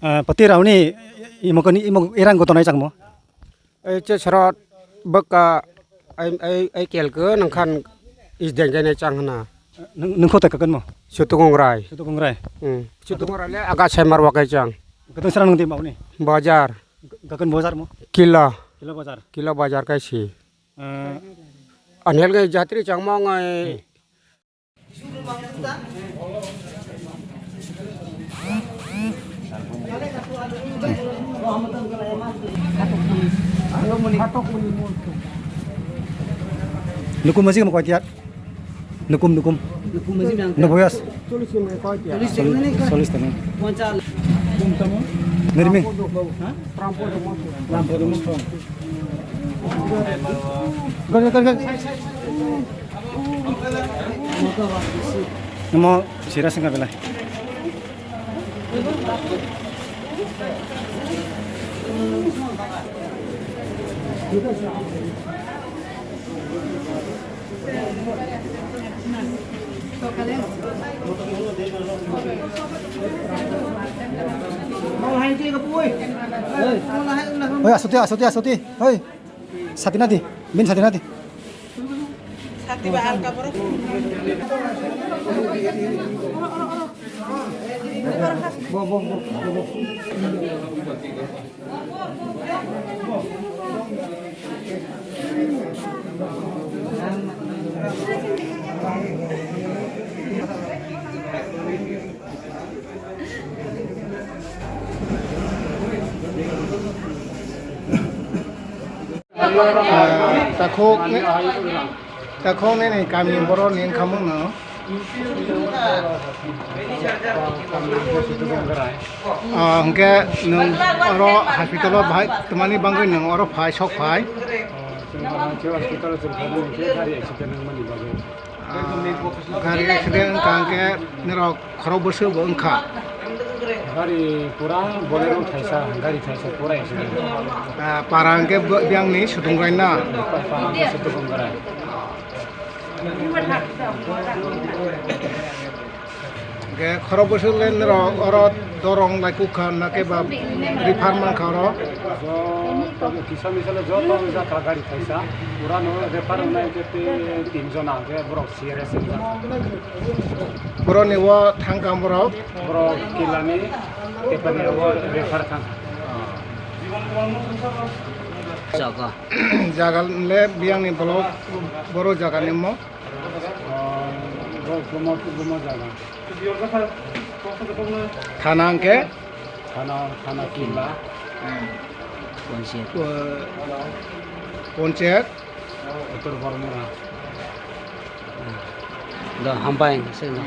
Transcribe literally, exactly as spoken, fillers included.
Ah, pati rauni imo kani imo irang gotonai changmo. Ei che srot bwkha ai, ai, ai kel khe nang khan is deng deng chang hana. Nung, nung khotai kakan mo? Sutu Kongrai. Sutu Kongrai. Hmm. Sutu Kongrai le aga semar wakai chang. Kakan srang nung di mauni? Bazar. Kakan bazar mo? Kilo. Kilo bazar. Kilo bazar kai si. Eh. Anhel gai jatri chang mo ngai. Hmm. Nukum masih mau kuat. Nukum, nukum. Nukum masih yang. Nukum ya. Solis, solis tangan. Nermi. Gol, gol, gol. Namo sira sengka belai. Oi, asuti, asuti, asuti. Oi. Sati nadi, bin sati nadi. Sati ba alka borok. Ah, takhuk ni, takhuk nini kami borok ni wngkha mano. Ah, hwnkhe nwng oro hospital o bahai twmani bagwi nwng oro phai, sok phai. Ah, gari accident wngkha hwnkhe norok khorok bwswk bo wngkha. Gari pura Bolero thaisa, gari thaisa pura accident. Ah, para hwnkhe bo-, biyangni Sudongrai na? Pa-, para hwnkhe Sudongrai. Hwnkhe khorok bwswk le norok oro dorong lai kukha na khe ba refer mankha oro? Joto kisa misa le joto jakha gari thaisa. Pura no refer wngnai hwnkhe tin jona hwnkhe borok serious wngjak. Borokni o thangkha borok? Borok Kilani, Tepani o refer thangkha. Jaga. Jaga le biyangni borok, borok jaga ni mo? Ah, borok Buma, Buma jaga. Thana hwnkhe? Thana, Thana Killa. Hmm. Panchayat. Panchayat. Uttor Bormura. Do hambai seno.